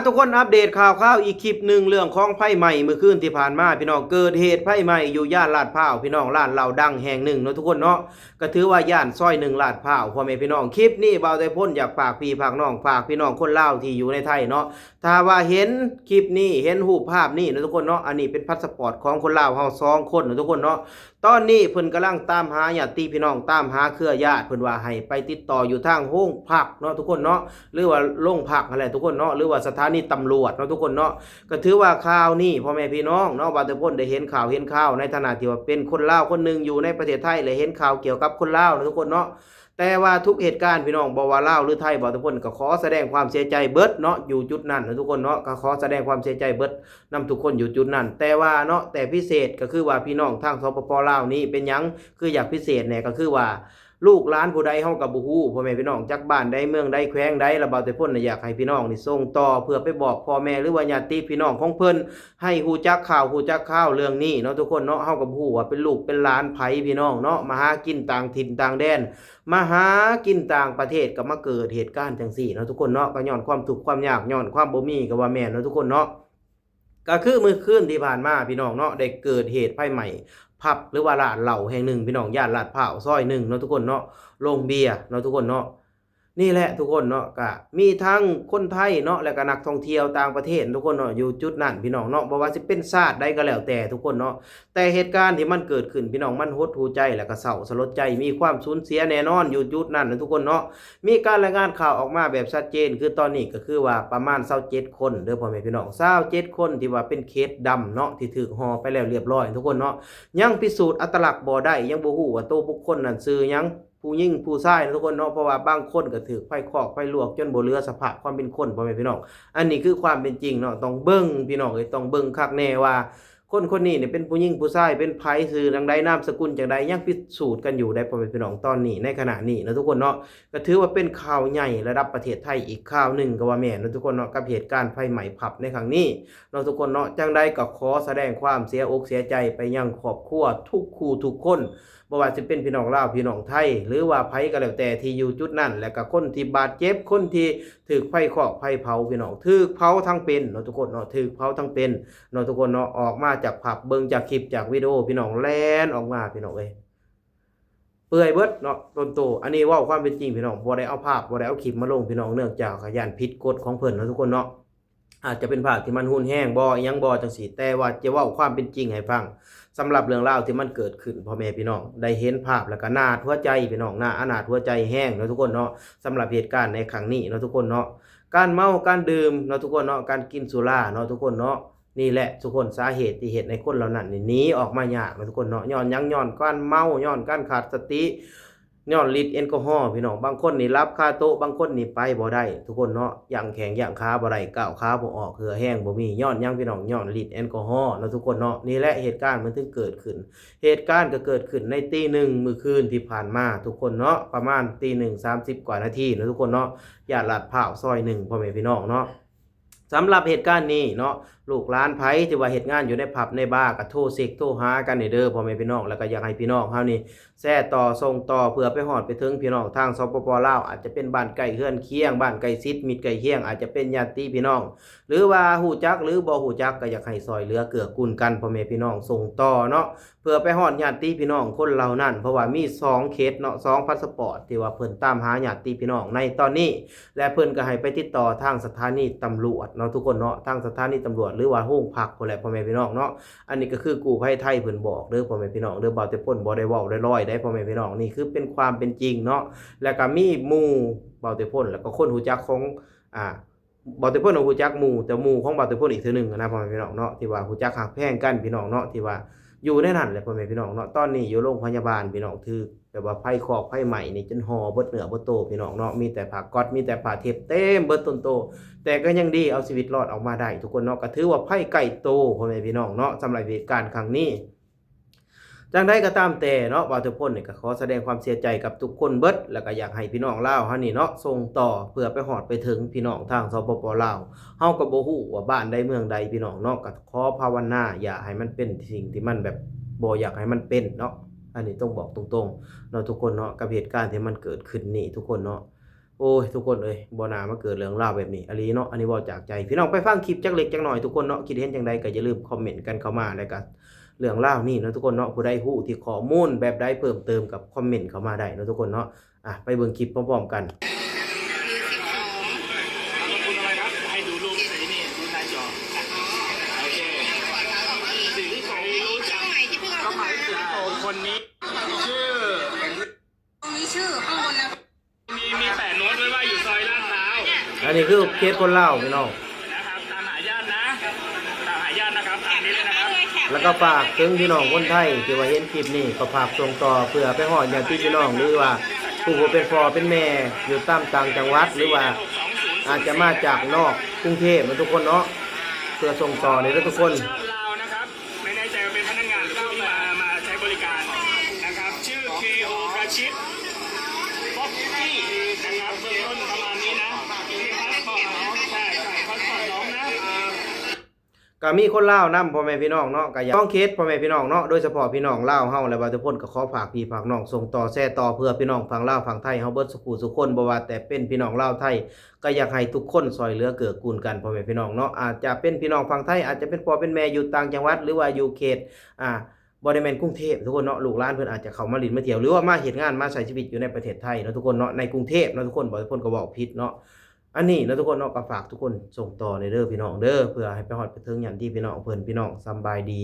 ທຸກຄົນ ອັບເດດຂ່າວຄາວອີກຄລິບໜຶ່ງ ເລື່ອງຂອງໄຟໄໝ້ມື້ຄືນທີ່ຜ່ານມາ ພີ່ນ້ອງ ເກີດເຫດໄຟໄໝ້ຢູ່ຍ່ານລາດພ້າວ ພີ່ນ້ອງ ຮ້ານເຫຼົ້າດັງແຫ່ງໜຶ່ງເນາະ ທຸກຄົນເນາະ ກໍຖືວ່າຍ່ານຊອຍໜຶ່ງລາດພ້າວ ພໍ່ແມ່ພີ່ນ້ອງ. ຄລິບນີ້ບ່າວໄຊພົນຢາກຝາກພີ່ຝາກນ້ອງ ຝາກພີ່ນ້ອງຄົນລາວທີ່ຢູ່ໃນໄທເນາະ ຖ້າວ່າເຫັນຄລິບນີ້ ເຫັນຮູບພາບນີ້ເນາະ ທຸກຄົນເນາະ ອັນນີ້ເປັນພາສປອດຂອງຄົນລາວເຮົາສອງຄົນເນາະ ທຸກຄົນເນາະ. ຕອນນີ້ເພິ່ນກຳລັງຕາມຫາຍາດຕິພີ່ນ້ອງ ຕາມຫາເຄືອຍາດ ເພິ່ນວ່າໃຫ້ໄປຕິດຕໍ່ຢູ່ທາງໂຮງພັກເນາະ ທຸກຄົນເນາະ ຫຼືວ່າໂລງພັກຫັ້ນແຫຼະ ທຸກຄົນເນາະ ຫຼືວ່າສະຖານີຕຳຫຼວດເນາະ ທຸກຄົນເນາະ. ກໍຖືວ່າຂ່າວນີ້ ພໍ່ແມ່ພີ່ນ້ອງເນາະ ບ່າວໄຊພົນໄດ້ເຫັນຂ່າວເຫັນຄາວ ໃນຖານະທີ່ວ່າເປັນຄົນລາວຄົນໜຶ່ງຢູ່ໃນປະເທດໄທ ແລະເຫັນຂ່າວກ່ຽວກັບຄົນລາວເນາະ ທຸກຄົນເນາະ. ແຕ່ວ່າທຸກເຫດການ ພີ່ນ້ອງ ບໍ່ວ່າລາວ ຫຼື ໄທ ບ່າວໄຊພົນກໍຂໍສະແດງຄວາມເສຍໃຈເບິດເນາະ ຢູ່ຈຸດນັ້ນເນາະ ທຸກຄົນເນາະ ກໍຂໍສະແດງຄວາມເສຍໃຈເບິດນຳທຸກຄົນຢູ່ຈຸດນັ້ນ. ແຕ່ວ່າເນາະ ແຕ່ພິເສດກໍຄືວ່າ ພີ່ນ້ອງທາງ ສປປ ລາວນີ້ ເປັນຫຍັງຄືຢາກພິເສດແດ່ ກໍຄືວ່າ ລູກຫຼານຜູ້ໃດເຮົາກໍບໍ່ຮູ້ ພໍ່ແມ່ພີ່ນ້ອງ ຈັກບ້ານໃດ ເມືອງໃດ ແຂວງໃດ ລະບ່າວໄຊພົນນະຢາກໃຫ້ພີ່ນ້ອງນີ້ສົ່ງຕໍ່ ເພື່ອໄປບອກພໍ່ແມ່ ຫຼືວ່າຍາດຕິພີ່ນ້ອງຂອງເພິ່ນ ໃຫ້ຮູ້ຈັກຂ່າວ ຮູ້ຈັກຂ່າວເລື່ອງນີ້ເນາະ ທຸກຄົນເນາະ. ເຮົາກໍບໍ່ຮູ້ວ່າເປັນລູກເປັນຫຼານໃຜ ພີ່ນ້ອງເນາະ ມາຫາກິນຕ່າງຖິ່ນຕ່າງແດນ ມາຫາກິນຕ່າງປະເທດ ກໍມາເກີດເຫດການຈັ່ງຊີ້ເນາະ ທຸກຄົນເນາະ. ກໍຍ້ອນຄວາມທຸກຄວາມຍາກ ຍ້ອນຄວາມບໍ່ມີ ກໍວ່າແມ່ນເນາະ ທຸກຄົນເນາະ. ກໍຄືມື້ຄືນທີ່ຜ່ານມາ ພີ່ນ້ອງເນາະ ໄດ້ເກີດເຫດໄຟໄໝ້ຜັບ ຫຼືວ່າຮ້ານເຫຼົ້າແຫ່ງໜຶ່ງ ພີ່ນ້ອງ ຍ່ານລາດພ້າວ ຊອຍໜຶ່ງເນາະ ທຸກຄົນເນາະ ໂລງເບຍເນາະ ທຸກຄົນເນາະ. ນີ້ແຫຼະ ທຸກຄົນເນາະ ກະມີທັງຄົນໄທເນາະ ແລະກະນັກທ່ອງທ່ຽວຕ່າງປະເທດ ທຸກຄົນເນາະ ຢູ່ຈຸດນັ້ນ ພີ່ນ້ອງເນາະ ບໍ່ວ່າຊິເປັນຊາດໃດກໍແລ້ວແຕ່ ທຸກຄົນເນາະ. ແຕ່ເຫດການທີ່ມັນເກີດຂຶ້ນ ພີ່ນ້ອງ ມັນຫົດຫູໃຈ ແລະກະເສົ້າສະຫຼົດໃຈ ມີຄວາມສູນເສຍແນ່ນອນ ຢູ່ຈຸດນັ້ນນະ ທຸກຄົນເນາະ. ມີການລາຍງານຂ່າວອອກມາແບບຊັດເຈນ ຄືຕອນນີ້ກໍຄືວ່າປະມານຊາວເຈັດຄົນເດີ ພໍ່ແມ່ພີ່ນ້ອງ ຊາວເຈັດຄົນ ທີ່ວ່າເປັນເຂດດຳເນາະ ທີ່ຖືກຫໍ່ໄປແລ້ວລຽບຮ້ອຍ ທຸກຄົນເນາະ. ຍັງພິສູດອັດຕະລັກບໍ່ໄດ້ ຍັງບໍ່ຮູ້ວ່າໂຕບຸກຄົນນັ້ນຊື່ຫຍັງ ຜູ້ຍິງຜູ້ຊາຍເນາະ ທຸກຄົນເນາະ ເພາະວ່າບາງຄົນກໍຖືກໄຟຄອກໄຟລວກຈົນບໍ່ເຫຼືອສະພາບຄວາມເປັນຄົນ ພໍ່ແມ່ພີ່ນ້ອງ. ອັນນີ້ຄືຄວາມເປັນຈິງເນາະ ຕ້ອງເບິ່ງ ພີ່ນ້ອງເອີຍ ຕ້ອງເບິ່ງຄັກແນ່ວ່າ ຄົນຄົນນີ້ນີ້ເປັນຜູ້ຍິງຜູ້ຊາຍ ເປັນໃຜ ຊື່ຈັ່ງໃດ ນາມສະກຸນຈັ່ງໃດ ຍັງພິສູດກັນຢູ່ໄດ໋ ພໍ່ແມ່ພີ່ນ້ອງ ຕອນນີ້ ໃນຂະນະນີ້ເນາະ ທຸກຄົນເນາະ. ກໍຖືວ່າເປັນຂ່າວໃຫຍ່ລະດັບປະເທດໄທອີກຂ່າວໜຶ່ງກໍວ່າແມ່ນເນາະ ທຸກຄົນເນາະ ກັບເຫດການໄຟໄໝ້ຜັບໃນຄັ້ງນີ້ເນາະ ທຸກຄົນເນາະ. ຈັ່ງໃດກໍຂໍສະແດງຄວາມເສຍອົກເສຍໃຈໄປຍັງຄອບຄົວທຸກຄູ່ທຸກຄົນ ບໍ່ວ່າຊິເປັນພີ່ນ້ອງລາວ ພີ່ນ້ອງໄທ ຫຼືວ່າໃຜກໍແລ້ວແຕ່ທີ່ຢູ່ຈຸດນັ້ນ ແລະກະຄົນທີ່ບາດເຈັບ ຄົນທີ່ຖືກໄຟຄອກໄຟເຜົາ ພີ່ນ້ອງ ຖືກເຜົາທັງເປັນເນາະ ທຸກຄົນເນາະ ຖືກເຜົາທັງເປັນເນາະ ທຸກຄົນເນາະ. ອອກມາຈາກພັບ ເບິ່ງຈາກຄລິບ ຈາກວິດີໂອ ພີ່ນ້ອງ ແລ່ນອອກມາ ພີ່ນ້ອງເອີຍ ເປື່ອຍເບິດເນາະ ຕົ້ນໂຕ. ອັນນີ້ເວົ້າຄວາມເປັນຈິງ ພີ່ນ້ອງ ບໍ່ໄດ້ເອົາພາບ ບໍ່ໄດ້ເອົາຄລິບມາລົງ ພີ່ນ້ອງ ເນື່ອງຈາກຢ້ານຜິດກົດຂອງເພິ່ນເນາະ ທຸກຄົນເນາະ. ອາດຈະເປັນພາບທີ່ມັນຮຸນແຮງບໍ່ ອີ່ຫຍັງບໍ່ ຈັ່ງຊີ້ ແຕ່ວ່າຈະເວົ້າຄວາມເປັນຈິງໃຫ້ຟັງ ສຳລັບເລື່ອງລາວທີ່ມັນເກີດຂຶ້ນ ພໍ່ແມ່ພີ່ນ້ອງ ໄດ້ເຫັນພາບແລ້ວກໍໜາດຫົວໃຈ ພີ່ນ້ອງ ໜ້າອະໜາດຫົວໃຈແຮງເນາະ ທຸກຄົນເນາະ. ສຳລັບເຫດການໃນຄັ້ງນີ້ເນາະ ທຸກຄົນເນາະ ການເມົາການດື່ມເນາະ ທຸກຄົນເນາະ ການກິນສຸລາເນາະ ທຸກຄົນເນາະ. ນີ້ແຫຼະ ທຸກຄົນ ສາເຫດທີ່ເຮັດໃຫ້ຄົນເຫຼົ່ານັ້ນນີ້ໜີອອກມາຍາກເນາະ ທຸກຄົນເນາະ ຍ້ອນຫຍັງ? ຍ້ອນການເມົາ ຍ້ອນການຂາດສະຕິ ຍ້ອນລິດແອນກໍຮໍ ພີ່ນ້ອງ. ບາງຄົນນີ້ຫຼັບຄາໂຕະ ບາງຄົນນີ້ໄປບໍ່ໄດ້ ທຸກຄົນເນາະ ຍ່າງແຂ້ງຍ່າງຂາບໍ່ໄດ້ ກ້າວຂາບໍ່ອອກ ເຫື່ອແຮງບໍ່ມີ ຍ້ອນຫຍັງ ພີ່ນ້ອງ? ຍ້ອນລິດແອນກໍຮໍເນາະ ທຸກຄົນເນາະ. ນີ້ແຫຼະ ເຫດການມັນເຖິງເກີດຂຶ້ນ ເຫດການກໍເກີດຂຶ້ນໃນຕີໜຶ່ງມື້ຄືນທີ່ຜ່ານມາ ທຸກຄົນເນາະ ປະມານຕີໜຶ່ງສາມສິບກວ່ານາທີເນາະ ທຸກຄົນເນາະ ຍ່ານລາດພ້າວ ຊອຍໜຶ່ງ ພໍ່ແມ່ພີ່ນ້ອງເນາະ. ສຳລັບເຫດການນີ້ເນາະ ລູກຫຼານໃຜທີ່ວ່າເຮັດງານຢູ່ໃນຜັບໃນບາ ກໍໂທເຊັກໂທຫາກັນແດ່ເດີ ພໍ່ແມ່ພີ່ນ້ອງ. ແລ້ວກໍຢາກໃຫ້ພີ່ນ້ອງເຮົານີ້ແຊຕໍ່ ສົ່ງຕໍ່ ເພື່ອໄປຮອດໄປເຖິງພີ່ນ້ອງທາງ ສປປ ລາວ ອາດຈະເປັນບ້ານໃກ້ເຮືອນຄຽງ ບ້ານໃກ້ຊິດມິດໃກ້ຄຽງ ອາດຈະເປັນຍາດຕິພີ່ນ້ອງ ຫຼືວ່າຮູ້ຈັກ ຫຼືບໍ່ຮູ້ຈັກ ກໍຢາກໃຫ້ຊ່ອຍເຫຼືອເກື້ອກູນກັນ ພໍ່ແມ່ພີ່ນ້ອງ ສົ່ງຕໍ່ເນາະ ເພື່ອໄປຮອດຍາດຕິພີ່ນ້ອງຄົນເຫຼົ່ານັ້ນ ເພາະວ່າມີສອງເຂດເນາະ ສອງພາສປອດ ທີ່ວ່າເພິ່ນຕາມຫາຍາດຕິພີ່ນ້ອງໃນຕອນນີ້ ແລະ ເພິ່ນກໍໃຫ້ໄປຕິດຕໍ່ທາງສະຖານີຕຳຫຼວດເນາະ ທຸກຄົນເນາະ ທາງສະຖານີຕຳຫຼວດ ຫຼືວ່າໂຮງພັກພຸ້ນແຫຼະ ພໍ່ແມ່ພີ່ນ້ອງເນາະ. ອັນນີ້ກໍຄືກູ້ໄພໄທເພິ່ນບອກເດີ ພໍ່ແມ່ພີ່ນ້ອງເດີ ບ່າວເຕພົ້ນບໍ່ໄດ້ເວົ້າລອຍໆໄດ໋ ພໍ່ແມ່ພີ່ນ້ອງ ນີ້ຄືເປັນຄວາມເປັນຈິງເນາະ. ແລ້ວກໍມີໝູ່ບ່າວເຕພົ້ນ ແລ້ວກໍຄົນຮູ້ຈັກຂອງ ອ່າ ບ່າວເຕພົ້ນຮູ້ຈັກໝູ່ ແຕ່ໝູ່ຂອງບ່າວເຕພົ້ນອີກເທື່ອໜຶ່ງນະ ພໍ່ແມ່ພີ່ນ້ອງເນາະ ທີ່ວ່າຮູ້ຈັກຮັກແພງກັນ ພີ່ນ້ອງເນາະ ທີ່ວ່າຢູ່ໃນນັ້ນແຫຼະ ພໍ່ແມ່ພີ່ນ້ອງເນາະ. ຕອນນີ້ຢູ່ໂຮງພະຍາບານ ພີ່ນ້ອງ ຖືກແບບວ່າໄຟຄອກໄຟໄໝ້ນີ້ຈົນຫໍ່ເບິດເນື້ອເບິດໂຕ ພີ່ນ້ອງເນາະ ມີແຕ່ຜ້າກັອດ ມີແຕ່ຜ້າເທັບເຕັມເບິດຕົ້ນໂຕ ແຕ່ກໍຍັງດີ ເອົາຊີວິດລອດອອກມາໄດ້ ທຸກຄົນເນາະ ກໍຖືວ່າໄພໃກ້ໂຕ ພໍ່ແມ່ພີ່ນ້ອງເນາະ ສຳລັບເຫດການຄັ້ງນີ້. ຈັ່ງໃດກໍຕາມແຕ່ເນາະ ບ່າວເຕພົ້ນນີ້ກໍຂໍສະແດງຄວາມເສຍໃຈກັບທຸກຄົນເບິດ ແລ້ວກໍຢາກໃຫ້ພີ່ນ້ອງລາວເຮົານີ້ເນາະ ສົ່ງຕໍ່ເພື່ອໄປຮອດໄປເຖິງພີ່ນ້ອງທາງ ສປປ ລາວ. ເຮົາກໍບໍ່ຮູ້ວ່າບ້ານໃດເມືອງໃດ ພີ່ນ້ອງເນາະ ກໍຂໍພາວະນາຢ່າໃຫ້ມັນເປັນສິ່ງທີ່ມັນແບບບໍ່ຢາກໃຫ້ມັນເປັນເນາະ. ອັນນີ້ຕ້ອງບອກຕົງໆເນາະ ທຸກຄົນເນາະ ກັບເຫດການທີ່ມັນເກີດຂຶ້ນນີ້ ທຸກຄົນເນາະ. ໂອ້ຍ ທຸກຄົນເອີຍ ບໍ່ໜ້າມາເກີດເລື່ອງລາວແບບນີ້ອີ່ຫຼີເນາະ. ອັນນີ້ເວົ້າຈາກໃຈ. ພີ່ນ້ອງໄປຟັງຄລິບຈັກເລັກຈັກໜ້ອຍ ທຸກຄົນເນາະ ຄິດເຫັນຈັ່ງໃດກໍຢ່າລືມຄອມເມັນກັນເຂົ້າມາ ແລ້ວກໍເລື່ອງລາວນີ້ເນາະ ທຸກຄົນເນາະ ຜູ້ໃດຮູ້ທີ່ຂໍ້ມູນແບບໃດເພີ່ມເຕີມກໍຄອມເມັນເຂົ້າມາໄດ້ເນາະ ທຸກຄົນເນາະ. ອ່ະ ໄປເບິ່ງຄລິບພ້ອມໆກັນ. ອັນນີ້ຄືເຂດຄົນລາວ ພີ່ນ້ອງ. ແລ້ວກໍຝາກເຖິງພີ່ນ້ອງຄົນໄທທີ່ວ່າເຫັນຄລິບນີ້ ກໍຝາກສົ່ງຕໍ່ເພື່ອໄປຮອດຍາດຕິພີ່ນ້ອງ ຫຼືວ່າຜູ້ເປັນພໍ່ເປັນແມ່ຢູ່ຕາມຕ່າງຈັງຫວັດ ຫຼືວ່າອາດຈະມາຈາກນອກກຸງເທບເນາະ ທຸກຄົນເນາະ ເພື່ອສົ່ງຕໍ່ເດີທຸກຄົນ. ກໍມີຄົນລາວນຳ ພໍ່ແມ່ພີ່ນ້ອງເນາະ ກໍຢາກ ສອງເຂດ ພໍ່ແມ່ພີ່ນ້ອງເນາະ ໂດຍສະເພາະພີ່ນ້ອງລາວເຮົາ ແລະວ່າທຸກຄົນ ກໍຂໍຝາກພີ່ຝາກນ້ອງ ສົ່ງຕໍ່ແຊຕໍ່ເພື່ອພີ່ນ້ອງຝັ່ງລາວຝັ່ງໄທເຮົາເບິດສູ່ຄູ່ສູ່ຄົນ ບໍ່ວ່າແຕ່ເປັນພີ່ນ້ອງລາວໄທ ກໍຢາກໃຫ້ທຸກຄົນຊ່ອຍເຫຼືອເກື້ອກູນກັນ ພໍ່ແມ່ພີ່ນ້ອງເນາະ. ອາດຈະເປັນພີ່ນ້ອງຝັ່ງໄທ ອາດຈະເປັນພໍ່ເປັນແມ່ຢູ່ຕ່າງຈັງຫວັດ ຫຼືວ່າຢູ່ເຂດ ອ່າ ບໍ່ໄດ້ແມ່ນກຸງເທບ ທຸກຄົນເນາະ ລູກຫຼານເພິ່ນອາດຈະເຂົ້າມາຫຼິ້ນມາທ່ຽວ ຫຼືວ່າມາເຮັດງານມາໃຊ້ຊີວິດຢູ່ໃນປະເທດໄທເນາະ ທຸກຄົນເນາະ ໃນກຸງເທບເນາະ ທຸກຄົນ ບໍ່ທຸກຄົນກໍເວົ້າຜິດເນາະ. ອັນນີ້ເນາະ ທຸກຄົນເນາະ ກໍຝາກທຸກຄົນສົ່ງຕໍ່ແດ່ເດີພີ່ນ້ອງເດີ ເພື່ອໃຫ້ໄປຮອດໄປເຖິງຍາດຕິພີ່ນ້ອງເພິ່ນ. ພີ່ນ້ອງສຳບາຍດີ.